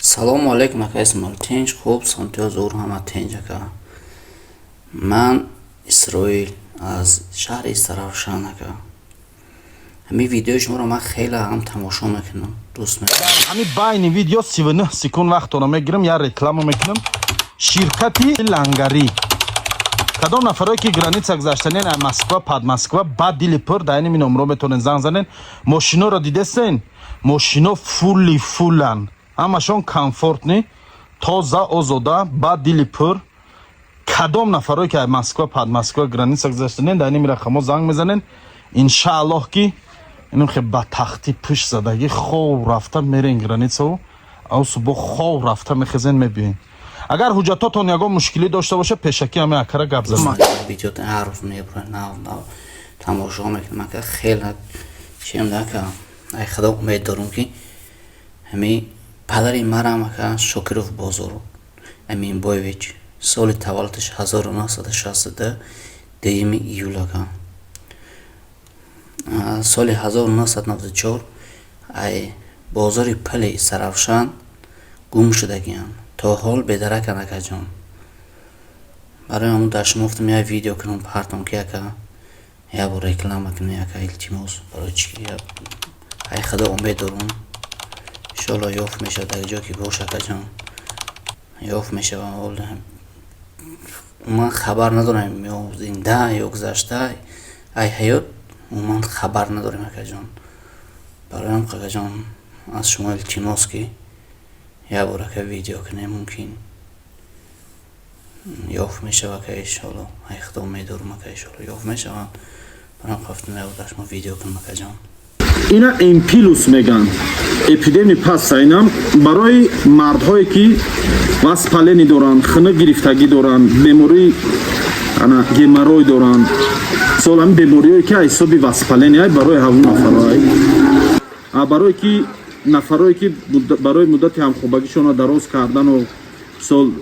Салому алейкум, ака Исмоил. Тинч, хуб, сонтиё зур, ҳама тинч, ака. Ман Исроил аз шаҳри Истаравшан, ака. Ҳамин видеои шуморо ман хеле ҳам тамошо мекунам, дӯст медорам. Ҳамин байни видео 39 секунд вақтона мегирам, як реклама мекунам. Ширкати лангарӣ. Кадом нафарое ки граница гузаштанен, ай Москва, под Москва, ба дили пур дар ин номро метавонед занг занен. Мошиноро дидесен, мошино фулли фуллан, ҳамашон комфортный, тоза, озода, ба дили пур. Кадом нафарое ки ай Москва, под Москва, граница гузаштанен, дар ин рақамҳо занг мезанен. Иншааллоҳ, ки инам хе ба тахти пӯш задагӣ хов рафта мерен границаву ав субҳ хов рафта мехезен, мебиёен. Агар ҳуҷҷатотон ягон мушкилӣ дошта боша, пешакӣ ҳама акара гап занед. Видео ҳар рӯз мебурад, нав нав тамошо мекунам, ака. Хеле чем, ака. Ай Худо умед дорам, ки ҳамин падари марам, ака, Шокиров Бозор Аминбоевич, соли таваллудаш 1962, 2 июл, ака. Соли 1994 ай бозори пули Истаравшан гум шудагиам, то ҳол бедараканд, акаҷон. Барои ҳамун дар шумо гуфтам, як видео кунам, партом, ки, ака, як бор реклама кунем, ака, илтимос. Барои чӣ, ай Худо умед дорам, иншоалло ёфт мешавад. Дар ҷо ки бош, акаҷон, ёфт мешавад. Умуман хабар надорем, ё зинда, ё гузашта ай ҳаёт, умуман хабар надорем, акаҷон. Барои ҳам, акаҷон, аз шумо илтимос, ки як бор, ака, видео кунем, мумкин ёфт мешавад, ака, иншоалло. Ай Худо умед дорам, ака, иншоалло ёфт мешавад. Барои ҳам як бор дар шумо видео кунам, акаҷон. Ина Эмпилус меган, эпидеми паста. Инам барои мардҳое ки воспаление доранд, хунук гирифтагӣ доранд, бемории ана геморрой доранд, мисол, ҳамин бемориҳое ки ҳисоби воспаление ай, барои ҳамун нафарҳое. А барое ки нафарое ки барои муддати ҳамхобагишонро дароз кардану, мисол,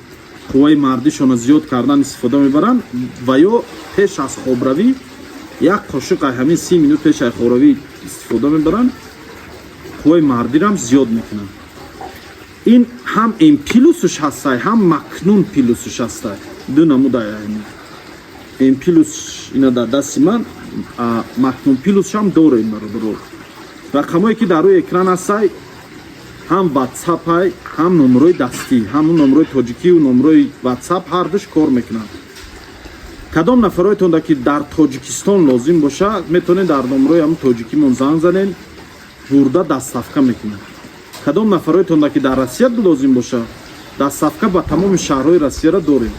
қувваи мардишонро зиёд кардан истифода мебаранд ва ё пеш аз хобравӣ як қошуқ ай ҳамин 30 минут пеш аз хобравӣ истифода мебаранд, қувваи мардирам зиёд мекунанд. Ин ҳам М плюсуш ҳастай, ҳам Макнун плюсуш ҳастай, ду намудай. М плюс ина дар дасти ман, Макнун плюсшам дорем. Бародаро, рақамое ки дар рӯи экран ҳастай, ҳам ватсапай, ҳам номерои дастӣ, ҳам номерои тоҷикию номерои ватсап, ҳардуш кор мекунанд. Кадом нафароетонда ки дар Тоҷикистон лозим боша, метавонед дар номерои ҳамн тоҷикимон занг занед, бурда доставка мекунад. Кадом нафароетонда ки дар Россия лозим боша, доставка ба тамоми шаҳрҳои Россияро дорем.